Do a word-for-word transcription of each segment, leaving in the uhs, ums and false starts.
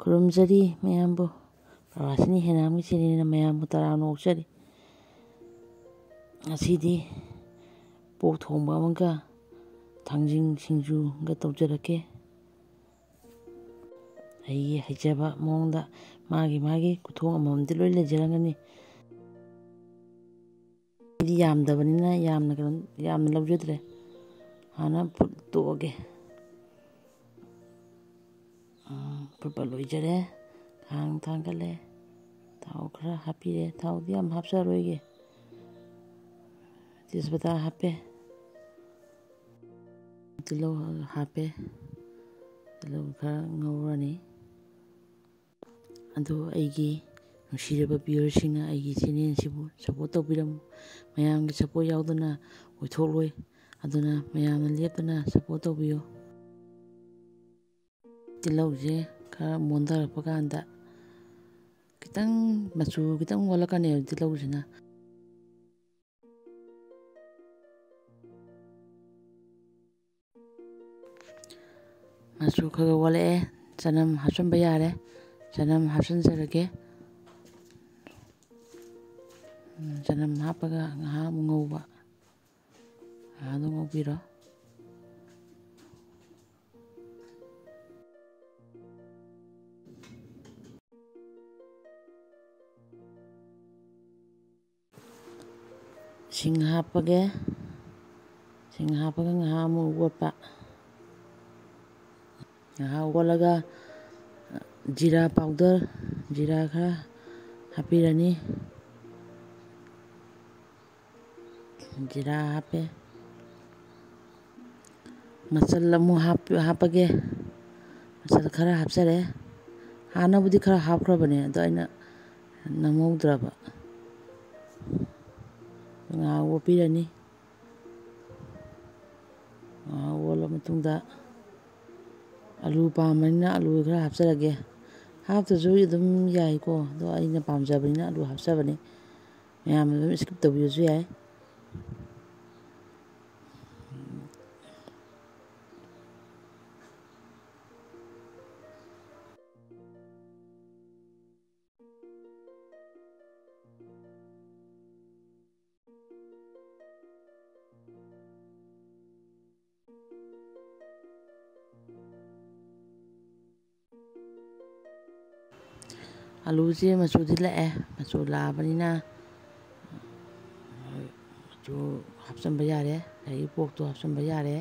ꯈꯨꯔꯨꯝꯖꯔꯤ ꯃꯌꯥꯝꯕꯨ꯫ ꯄ꯭ꯔꯚꯥꯁꯤꯅꯤ ꯍꯦꯅꯥꯝꯒꯤ ꯆꯦꯅꯦꯜꯅ ꯃꯌꯥꯝꯕꯨ ꯇꯔꯥꯝꯅ ꯑꯣꯛꯆꯔꯤ꯫ ꯉꯁꯤꯗꯤ ꯄꯣꯛ ꯊꯣꯡꯕ ꯑꯃꯒ ꯊꯥꯡꯖꯤꯡ ꯁꯤꯡꯖꯨꯒ ꯇꯧꯖꯔꯛꯀꯦ꯫ ꯑꯩꯒꯤ ꯍꯩꯖꯕ ꯃꯑꯣꯡꯗ ꯃꯥꯒꯤ ꯃꯥꯒꯤ ꯈꯨꯊꯣꯡ ꯑꯃꯃꯝꯗꯤ ꯂꯣꯏ ꯂꯩꯖꯔꯝꯒꯅꯤ꯫ ꯑꯩꯗꯤ ꯌꯥꯝꯗꯕꯅꯤꯅ ꯌꯥꯝꯅ ꯀꯩꯅꯣ, ꯌꯥꯝꯅ ꯂꯧꯖꯗ꯭ꯔꯦ꯫ ꯍꯥꯟꯅ ꯐꯨꯠꯇꯣꯛꯑꯒꯦ꯫ ꯎꯝ, ꯐꯨꯠꯄ ꯂꯣꯏꯖꯔꯦ꯫ ꯈꯥꯡ ꯊꯥꯡꯒꯠꯂꯦ꯫ ꯊꯥꯎ ꯈꯔ ꯍꯥꯞꯄꯤꯔꯦ꯫ ꯊꯥꯎꯗꯤ ꯌꯥꯝ ꯍꯥꯞꯆꯔꯣꯏꯒꯦ꯫ ꯇꯦꯖꯄꯇꯥ ꯍꯥꯞꯄꯦ꯫ ꯇꯤꯜꯍꯧ ꯍꯥꯞꯄꯦ꯫ ꯇꯤꯜꯍꯧ ꯈꯔ ꯉꯧꯔꯅꯤ꯫ ꯑꯗꯣ ꯑꯩꯒꯤ ꯅꯨꯡꯁꯤꯔꯕ viewerꯁꯤꯡꯅ ꯑꯩꯒꯤ ꯆꯦꯅꯦꯜꯁꯤꯕꯨ support ꯇꯧꯕꯤꯔꯝꯃꯨ꯫ ꯃꯌꯥꯝꯒꯤ support ꯌꯥꯎꯗꯅ ꯑꯣꯏꯊꯣꯛꯂꯣꯏ꯫ ꯑꯗꯨꯅ ꯃꯌꯥꯝꯅ ꯂꯦꯞꯇꯅ support ꯇꯧꯕꯤꯌꯨ꯫ ꯇꯤꯜꯍꯧꯁꯦ ꯈꯔ ꯃꯨꯟꯊꯔꯛꯄ ꯀꯥꯟꯗ ꯈꯤꯇꯪ ꯃꯆꯨ ꯈꯤꯇꯪ ꯑꯣꯜꯂꯛꯀꯅꯦꯕ ꯇꯤꯜꯍꯧꯁꯤꯅ꯫ ꯃꯆꯨ ꯈꯔ ꯈꯔ ꯑꯣꯜꯂꯛꯑꯦ꯫ ꯆꯅꯝ ꯍꯥꯞꯆꯤꯟꯕ ꯌꯥꯔꯦ꯫ ꯆꯅꯝ ꯍꯥꯞꯆꯤꯟꯖꯔꯒꯦ꯫ ꯎꯝ, ꯆꯅꯝ ꯍꯥꯞꯄꯒ ꯉꯥꯏꯍꯥꯛ ꯑꯃꯨꯛ ꯉꯧꯕ꯫ ꯉꯥꯏꯍꯥꯛ ꯑꯗꯨꯝ ꯉꯧꯕꯤꯔꯣ꯫ ꯁꯤꯡ ꯍꯥꯞꯄꯒꯦ꯫ ꯁꯤꯡ ꯍꯥꯞꯄꯒ ꯉꯥꯏꯍꯥꯛ ꯑꯃꯨꯛ ꯑꯣꯠꯄ꯫ ꯉꯥꯏꯍꯥꯛ ꯑꯣꯠꯂꯒ ꯖꯤꯔꯥ powder, ꯖꯤꯔꯥ ꯈꯔ ꯍꯥꯞꯄꯤꯔꯅꯤ꯫ ꯖꯤꯔꯥ ꯍꯥꯞꯄꯦ꯫ ꯃꯆꯜ ꯑꯃꯨꯛ ꯍꯥꯞ-, ꯍꯥꯞꯄꯒꯦ꯫ ꯃꯆꯜ ꯈꯔ ꯍꯥꯞꯆꯔꯦ꯫ ꯍꯥꯟꯅꯕꯨꯗꯤ ꯈꯔ ꯍꯥꯞꯈ꯭ꯔꯕꯅꯦ, ꯑꯗꯣ ꯑꯩꯅ ꯅꯝꯍꯧꯗ꯭ꯔꯕ꯫ ꯉꯥꯏꯍꯥꯛ ꯑꯣꯠꯄꯤꯔꯅꯤ꯫ ꯉꯥꯏꯍꯥꯛ ꯑꯣꯠꯂ ꯃꯇꯨꯡꯗ ꯑꯂꯨ ꯄꯥꯝꯕꯅꯤꯅ ꯑꯂꯨ ꯈꯔ ꯍꯥꯞꯆꯔꯒꯦ꯫ ꯍꯥꯞꯇ꯭ꯔꯁꯨ ꯑꯗꯨꯝ ꯌꯥꯏꯀꯣ, ꯑꯗꯣ ꯑꯩꯅ ꯄꯥꯝꯖꯕꯅꯤꯅ ꯑꯂꯨ ꯍꯥꯞꯆꯕꯅꯤ꯫ ꯃꯌꯥꯝ ꯑꯗꯨꯝ skip ꯇꯧꯕꯤꯔꯁꯨ ꯌꯥꯏ꯫ ꯑꯂꯨꯁꯦ ꯃꯆꯨꯗꯤ ꯂꯥꯛꯑꯦ꯫ ꯃꯆꯨ ꯂꯥꯛꯑꯕꯅꯤꯅ ꯃꯆꯨ ꯍꯥꯞꯆꯤꯟꯕ ꯌꯥꯔꯦ꯫ ꯑꯗꯒꯤ ꯄꯣꯛꯇꯣ ꯍꯥꯞꯆꯤꯟꯕ ꯌꯥꯔꯦ꯫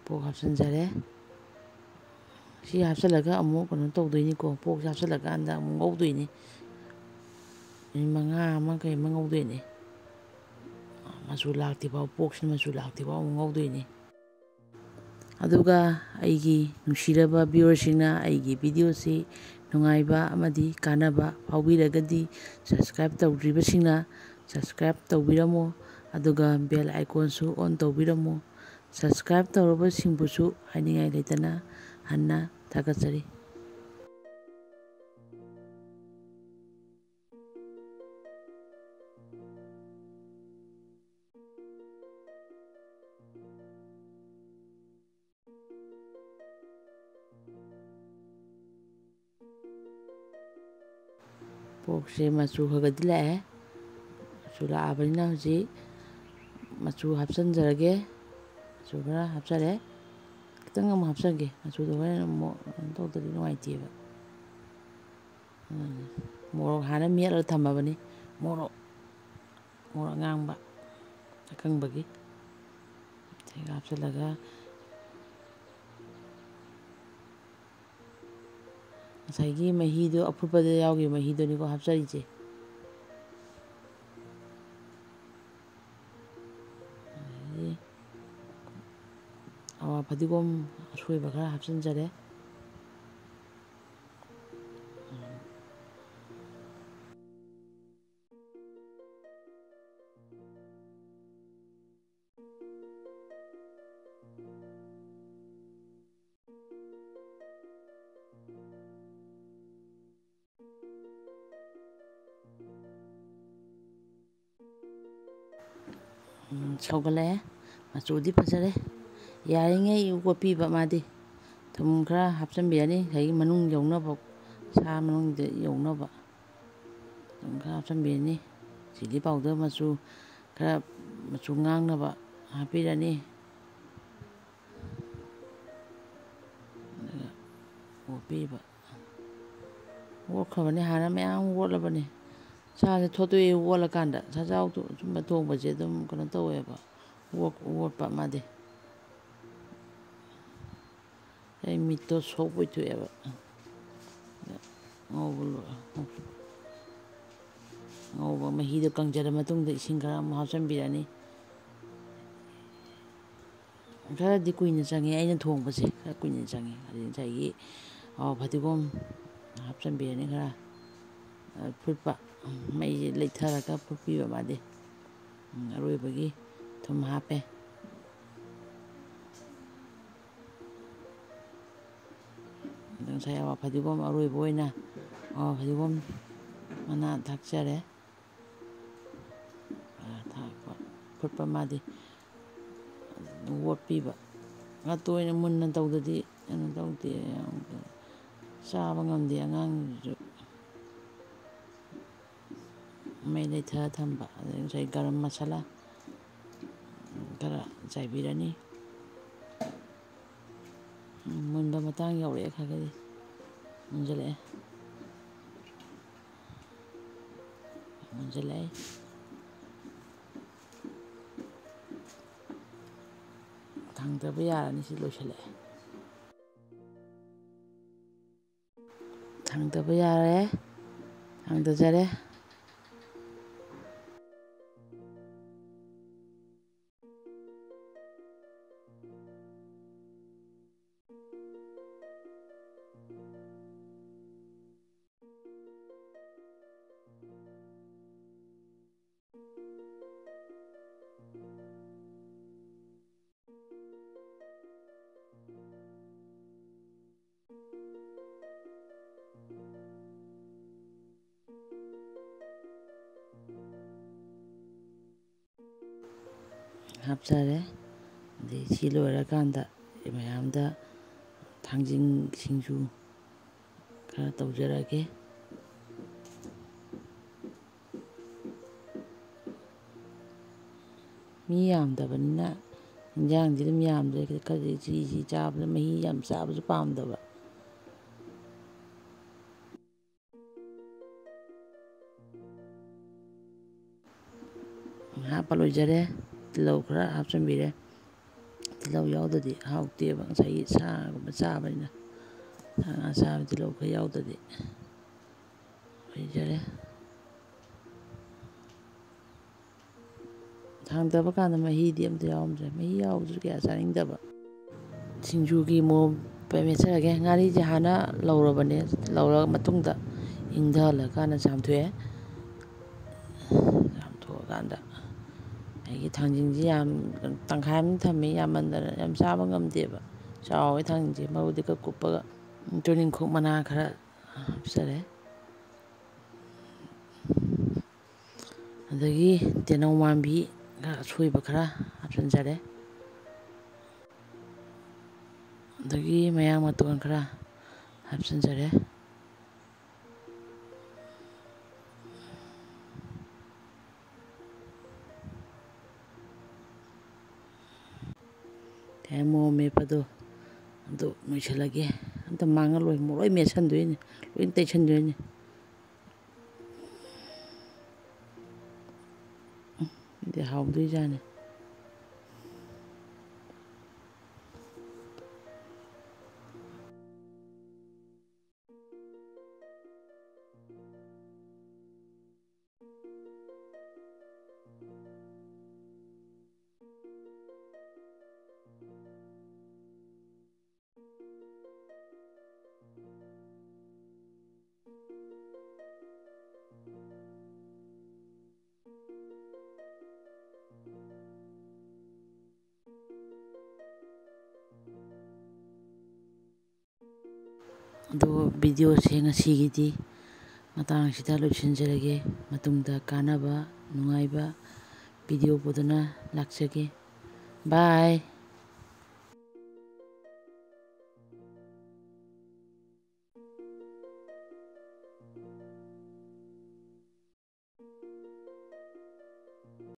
ꯄꯣꯛ ꯍꯥꯞꯆꯤꯟꯖꯔꯦ꯫ ꯁꯤ ꯍꯥꯞꯆꯤꯜꯂꯒ ꯑꯃꯨꯛ ꯀꯩꯅꯣ ꯇꯧꯗꯣꯏꯅꯤꯀꯣ꯫ ꯄꯣꯛꯁꯦ ꯍꯥꯞꯆꯤꯜꯂꯀꯥꯟꯗ ꯑꯃꯨꯛ ꯉꯧꯗꯣꯏꯅꯤ꯫ ꯃꯤꯅꯤꯠ ꯃꯉꯥ ꯑꯃ ꯀꯩ ꯑꯃ ꯉꯧꯗꯣꯏꯅꯤ꯫ ꯃꯆꯨ ꯂꯥꯛꯇ꯭ꯔꯤꯐꯥꯎ, ꯄꯣꯛꯁꯤꯅ ꯃꯆꯨ ꯂꯥꯛꯇ꯭ꯔꯤꯐꯥꯎ ꯑꯃꯨꯛ ꯉꯧꯗꯣꯏꯅꯤ꯫ ꯑꯗꯨꯒ ꯑꯩꯒꯤ ꯅꯨꯡꯁꯤꯔꯕ viewerꯁꯤꯡꯅ ꯑꯩꯒꯤ videoꯁꯤ ꯅꯨꯡꯉꯥꯏꯕ ꯑꯃꯗꯤ ꯀꯥꯟꯅꯕ ꯐꯥꯎꯕꯤꯔꯒꯗꯤ, subscribe ꯇꯧꯗ꯭ꯔꯤꯕꯁꯤꯡꯅ subscribe ꯇꯧꯕꯤꯔꯝꯃꯨ, ꯑꯗꯨꯒ bell iconꯁꯨ on ꯇꯧꯕꯤꯔꯝꯃꯨ꯫ Subscribe ꯇꯧꯔꯕꯁꯤꯡꯕꯨꯁꯨ ꯍꯥꯏꯅꯤꯡꯉꯥꯏ ꯂꯩꯇꯅ ꯍꯟꯅ ꯊꯥꯒꯠꯆꯔꯤ꯫ ꯄꯣꯛꯁꯦ ꯃꯆꯨ ꯈꯔ ꯈꯔꯗꯤ ꯂꯥꯛꯑꯦ꯫ ꯃꯆꯨ ꯂꯥꯛꯑꯕꯅꯤꯅ ꯍꯧꯖꯤꯛ ꯃꯆꯨ ꯍꯥꯞꯆꯤꯟꯖꯔꯒꯦ꯫ ꯃꯆꯨ ꯈꯔ ꯍꯥꯞꯆꯔꯦ꯫ ꯈꯤꯇꯪ ꯑꯃꯨꯛ ꯍꯥꯞꯆꯒꯦ꯫ ꯃꯆꯨꯗꯣ ꯍꯣꯔꯦꯟ ꯑꯃꯨꯛ ꯀꯩꯅꯣ ꯇꯧꯗ꯭ꯔꯗꯤ ꯅꯨꯡꯉꯥꯏꯇꯦꯕ꯫ ꯎꯝ, ꯃꯣꯔꯣꯛ ꯍꯥꯟꯅ ꯃꯦꯠꯂꯒ ꯊꯝꯃꯕꯅꯤ꯫ ꯃꯣꯔꯣꯛ, ꯃꯣꯔꯣꯛ ꯑꯉꯥꯡꯕ ꯑꯀꯪꯕꯒꯤ꯫ ꯁꯤꯒ ꯍꯥꯞꯆꯤꯜꯂꯒ ꯉꯁꯥꯏꯒꯤ ꯃꯍꯤꯗꯣ, ꯑꯐꯨꯠꯄꯗ ꯌꯥꯎꯈꯤꯕ ꯃꯍꯤꯗꯨꯅꯤꯀꯣ ꯍꯥꯞꯆꯔꯤꯁꯦ꯫ ꯑꯗꯒꯤ ꯑꯋꯥ ꯐꯗꯤꯒꯣꯝ ꯑꯁꯣꯏꯕ ꯈꯔ ꯍꯥꯞꯆꯤꯟꯖꯔꯦ꯫ ꯎꯝ, ꯁꯧꯒꯠꯂꯛꯑꯦ꯫ ꯃꯆꯨꯗꯤ ꯐꯖꯔꯦ꯫ ꯌꯥꯔꯤꯉꯩ ꯀꯣꯠꯄꯤꯕ ꯃꯥꯗꯤ꯫ ꯊꯨꯝ ꯈꯔ ꯍꯥꯞꯆꯤꯟꯕꯤꯔꯅꯤ, ꯉꯁꯥꯏꯒꯤ ꯃꯅꯨꯡ ꯌꯧꯅꯕ, ꯁꯥ ꯃꯅꯨꯡꯗ ꯌꯧꯅꯕ꯫ ꯊꯨꯝ ꯈꯔ ꯍꯥꯞꯆꯤꯟꯕꯤꯔꯅꯤ꯫ Chilli powder ꯃꯆꯨ ꯈꯔ, ꯃꯆꯨ ꯉꯥꯡꯅꯕ ꯍꯥꯞꯄꯤꯔꯅꯤ꯫ ꯑꯗꯨꯒ ꯑꯣꯠꯄꯤꯕ꯫ ꯑꯣꯠꯈ꯭ꯔꯕꯅꯦ, ꯍꯥꯟꯅ ꯃꯌꯥꯝ ꯑꯣꯠꯂꯕꯅꯦ꯫ ꯁꯥꯁꯦ ꯊꯣꯠꯇꯣꯛꯑꯦ ꯑꯣꯠꯂꯀꯥꯟꯗ꯫ ꯁꯟꯖꯥꯎ ꯊꯣ-, ꯁꯨꯝꯕ ꯊꯣꯡꯕꯁꯦ ꯑꯗꯨꯝ ꯀꯩꯅꯣ ꯇꯧꯋꯦꯕ, ꯑꯣꯠ-, ꯑꯣꯠꯄ ꯃꯥꯗꯤ꯫ ꯑꯩ ꯃꯤꯠꯇꯣ ꯁꯣꯛ ꯑꯣꯏꯊꯣꯛꯑꯦꯕ꯫ ꯉꯧꯕ ꯂꯣꯏ-, ꯉꯧꯕ ꯃꯍꯤꯗꯣ ꯀꯪꯖꯔ ꯃꯇꯨꯡꯗ ꯏꯁꯤꯡ ꯈꯔ ꯑꯃꯨꯛ ꯍꯥꯞꯆꯤꯟꯕꯤꯔꯅꯤ꯫ ꯈꯔꯗꯤ ꯀꯨꯏꯅ ꯆꯪꯉꯦ ꯑꯩꯅ ꯊꯣꯡꯕꯁꯦ, ꯈꯔ ꯀꯨꯏꯅ ꯆꯪꯉꯦ꯫ ꯑꯗꯩ ꯉꯁꯥꯏꯒꯤ, ꯑ, ꯐꯗꯤꯒꯣꯝ ꯍꯥꯞꯆꯤꯟꯕꯤꯔꯅꯤ ꯈꯔ, ꯑ, ꯐꯨꯠꯄ, ꯃꯩꯁꯦ ꯂꯩꯊꯔꯒ ꯐꯨꯠꯄꯤꯕ ꯃꯥꯗꯤ꯫ ꯎꯝ, ꯑꯔꯣꯏꯕꯒꯤ ꯊꯨꯝ ꯍꯥꯞꯄꯦ꯫ ꯑꯗꯣ ꯉꯁꯥꯏ ꯑꯋꯥ ꯐꯗꯤꯒꯣꯝ ꯑꯔꯣꯏꯕ ꯑꯣꯏꯅ ꯑꯋꯥ ꯐꯗꯤꯒꯣꯝ ꯃꯅꯥ ꯊꯥꯛꯆꯔꯦ꯫ ꯑ, ꯊꯥꯛꯄ, ꯐꯨꯠꯄ ꯃꯥꯗꯤ ꯑꯣꯠꯄꯤꯕ꯫ ꯉꯥ ꯇꯣꯏꯅ ꯃꯨꯟꯅ ꯇꯧꯗꯗꯤ ꯀꯩꯅꯣ ꯇꯧꯗꯦ, ꯆꯥꯕ ꯉꯝꯗꯦ ꯑꯉꯥꯡꯁꯤꯡꯁꯨ꯫ ꯃꯩ ꯂꯩꯊꯔ ꯊꯝꯕ꯫ ꯑꯗꯩ ꯉꯁꯥꯏ ꯒꯔꯝ ꯃꯁꯥꯂꯥ ꯈꯔ ꯆꯥꯏꯕꯤꯔꯅꯤ꯫ ꯃꯨꯟꯕ ꯃꯇꯥꯡ ꯌꯧꯔꯛꯑꯦ, ꯈꯔ ꯈꯔꯗꯤ ꯃꯨꯟꯖꯜꯂꯛꯑꯦ꯫ ꯃꯨꯟꯖꯜꯂꯛꯑꯦ꯫ ꯊꯥꯡꯗꯕ ꯌꯥꯔꯅꯤ, ꯁꯤ ꯂꯣꯏꯁꯜꯂꯛꯑꯦ꯫ ꯊꯥꯡꯗꯕ ꯌꯥꯔꯦ꯫ ꯊꯥꯡꯗꯖꯔꯦ꯫ ꯍꯥꯞꯆꯔꯦ꯫ ꯑꯗꯩ ꯁꯤ ꯂꯣꯏꯔꯀꯥꯟꯗ ꯃꯌꯥꯝꯗ ꯊꯥꯡꯖꯤꯡ ꯁꯤꯡꯖꯨ ꯈꯔ ꯇꯧꯖꯔꯒꯦ꯫ ꯃꯤ ꯌꯥꯝꯗꯕꯅꯤꯅ ꯏꯟꯖꯥꯡꯗꯤ ꯑꯗꯨꯝ ꯌꯥꯝꯗ꯭ꯔꯦ꯫ ꯈꯔꯗꯤ ꯆꯤ ꯆꯤ ꯆꯥꯕꯗ, ꯃꯍꯤ ꯌꯥꯝ ꯆꯥꯕꯁꯨ ꯄꯥꯝꯗꯕ꯫ ꯍꯥꯞꯄ ꯂꯣꯏꯖꯔꯦ꯫ ꯇꯤꯜꯍꯧ ꯈꯔ ꯍꯥꯞꯆꯤꯟꯕꯤꯔꯦ꯫ ꯇꯤꯜꯍꯧ ꯌꯥꯎꯗꯗꯤ ꯍꯥꯎꯇꯦꯕ, ꯉꯁꯥꯏꯒꯤ ꯁꯥꯒꯨꯝꯕ ꯆꯥꯕꯅꯤꯅ꯫ ꯁꯥ ꯉꯥ ꯆꯥꯕ ꯇꯤꯜꯍꯧ ꯈꯔ ꯌꯥꯎꯗꯗꯤ ꯂꯣꯏꯖꯔꯦ꯫ ꯊꯥꯡꯗꯕ ꯀꯥꯟꯗ ꯃꯍꯤꯗꯤ ꯑꯝꯇ ꯌꯥꯎꯔꯝꯗ꯭ꯔꯦ꯫ ꯃꯍꯤ ꯌꯥꯎꯕꯗꯨꯁꯨ ꯀꯌꯥ ꯆꯥꯅꯤꯡꯗꯕ꯫ ꯁꯤꯡꯖꯨꯒꯤ ꯃꯣꯔꯣꯛ ꯃꯦꯠꯆꯔꯒꯦ꯫ ꯉꯥꯔꯤꯁꯦ ꯍꯥꯟꯅ ꯂꯧꯔꯕꯅꯦ꯫ ꯂꯧꯔ ꯃꯇꯨꯡꯗ ꯏꯪꯊꯍꯜꯂꯀꯥꯟꯗ ꯆꯥꯝꯊꯣꯛꯑꯦ꯫ ꯆꯥꯝꯊꯣꯛꯑꯀꯥꯟꯗ ꯑꯩꯒꯤ ꯊꯥꯡꯖꯤꯡꯁꯤ ꯌꯥꯝ ꯇꯪꯈꯥꯏ ꯑꯃ ꯊꯝꯃꯤ, ꯌꯥꯝꯃꯟꯗꯅ ꯌꯥꯝ ꯆꯥꯕ ꯉꯝꯗꯦꯕ꯫ ꯆꯥꯎꯋꯦ ꯊꯥꯡꯖꯤꯡꯁꯦ, ꯃꯔꯨꯗꯤ ꯈꯔ ꯀꯨꯞꯄꯒ꯫ ꯇꯨꯅꯤꯡꯈꯣꯛ ꯃꯅꯥ ꯈꯔ ꯍꯥꯞꯆꯔꯦ꯫ ꯑꯗꯒꯤ ꯇꯦꯅꯧ ꯃꯥꯟꯕꯤ ꯑꯁꯣꯏꯕ ꯈꯔ ꯍꯥꯞꯆꯤꯟꯖꯔꯦ꯫ ꯑꯗꯒꯤ ꯃꯌꯥꯡ ꯃꯇꯣꯟ ꯈꯔ ꯍꯥꯞꯆꯤꯟꯖꯔꯦ꯫ ꯃꯣꯔꯣꯛ ꯃꯦꯠꯄꯗꯣ ꯑꯗꯨ ꯅꯣꯏꯁꯤꯜꯂꯒꯦ꯫ ꯑꯝꯇ ꯃꯥꯡꯍꯜꯂꯣꯏ, ꯃꯣꯔꯣꯛ ꯂꯣꯏ ꯃꯦꯠꯁꯟꯗꯣꯏꯅꯤ, ꯂꯣꯏ ꯇꯩꯁꯟꯗꯣꯏꯅꯤ꯫ ꯑꯗꯨꯗꯤ ꯍꯥꯎꯗꯣꯏꯖꯥꯠꯅꯤ꯫ ꯑꯗꯣ videoꯁꯦ ꯉꯁꯤꯒꯤꯗꯤ ꯃꯇꯥꯡꯁꯤꯗ ꯂꯣꯏꯁꯤꯟꯖꯔꯒꯦ꯫ ꯃꯇꯨꯡꯗ ꯀꯥꯟꯅꯕ ꯅꯨꯡꯉꯥꯏꯕ video ꯄꯨꯗꯨꯅ ꯂꯥꯛꯆꯒꯦ꯫ Bye꯫